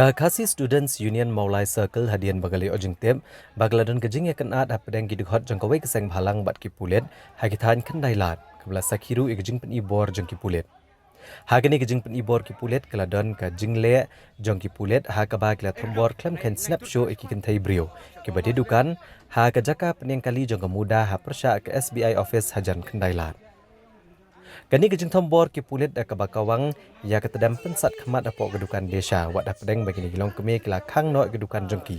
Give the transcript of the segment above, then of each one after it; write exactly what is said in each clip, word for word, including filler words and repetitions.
Ka Khasi Students Union Mawlai Circle hadien ba ka la ïoh jingtip ba ka la don ka jingïakynad hapdeng ki dkhot jong kawei ka seng bhalang bad ki pulit ha ki thaiñ Khyndailad, ka ba la sakhi ruh ïa ka jingpynibor jong ki pulit. Ha kane ka jingpynibor ki pulit ka la don ka jingleh jong ki pulit ha kaba ki la thombor khlem kheiñ snap shuh ïa ki kynthei briew kiba die dukan ha ka jaka pynïeng kali jong ka MUDA ha pyrshah ka S B I office hajan Khyndailad. Kane ka jingthombor ki pulit da kaba kawang ïa ka tdem pynsat khmat hapoh ka dukan Desha, wat hapdeng ba kine ki longkmie ki la khang noh ïa ka dukan jong ki.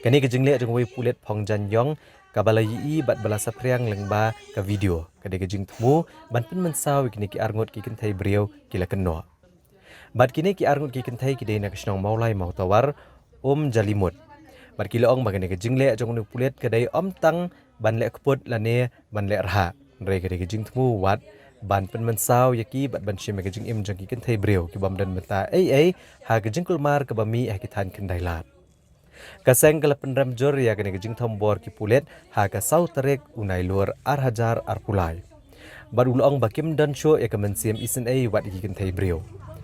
Kane ka jingleh jong uwei u pulit Phong Jan Yong kaba la ïohi bad ba la saphriang lyngba ka video ka dei ka jingthmu ban pynmynsaw ïa kine ki arngut ki kynthei briew ki la kynnoh. Bad kine ki arngut ki kynthei ki dei na ka shnong Mawlai Mawtawar, Umjalimut. Bad ki la ong ba kane ka jingleh jong une u pulit ka dei ym tang ban leh kput lane ban leh rhah, hynrei ka dei ka jingthmu wat ban pynmynsaw ïa ki bad ban shim ïa ka jingim jong ki kynthei briew ki bym don bynta ei ei ha ka jingkulmar kaba mih ha ki thaiñ Khyndailad. Ka seng ka la pynrem jur ïa kane ka jingthombor ki pulit ha ka saw tarik u Nailur ar hajar arphew lai. Bad u la ong ba kim don shuh ïa ka mynsiem isynei wat ïa ki kynthei briew.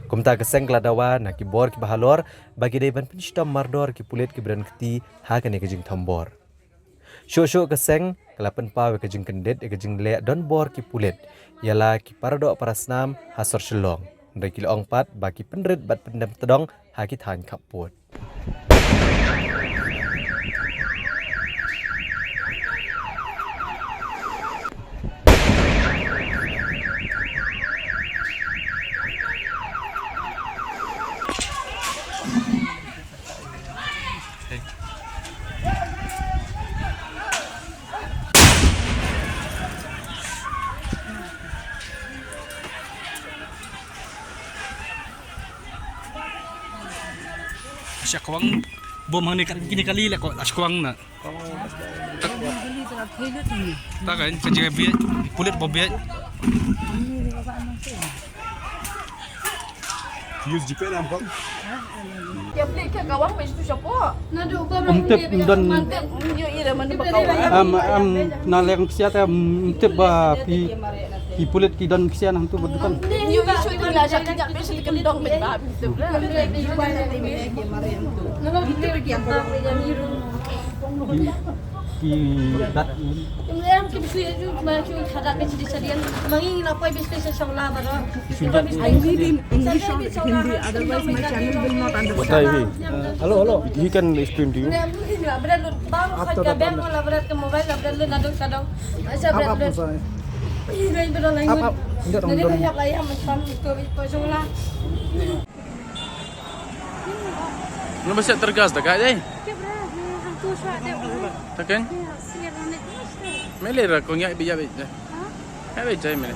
Kumta ka seng ka la dawa na ki bor kiba halor ba ki dei ban pynshitom mardor ki pulit kiba don kti ha kane ka jingthombor. Shuh shuh ka seng ka la pynpaw ïa ka jingkyndit ïa ka jingleh donbor ki pulit ïa la ki paradoh parasnam ha sor Shillong. Hynrei ki la ong pat ba ki pynrit bad pyndem tdong ha ki thaiñ khappud. Sha kwang bom hangne kat kine kali la ko, sha kwang na. Ta kan sa jingbiej, pulit ba biej. Use jipe nam ko. Ym tip don. Am, am, na leng ksiat ym tip ba phi, phi pulit ki don ksiat hangtu ba dukan. Ki, ki dat. I read in English or Hindi, otherwise my channel will not understand. Hello, hello. He can explain to you. Up, up, sir. Up, up. Hindi, don't, don't. Ano ba siya tergas daga, eh? Taken? Mele ra ko ngi bi ya bi. Ha? Ai, jai mene.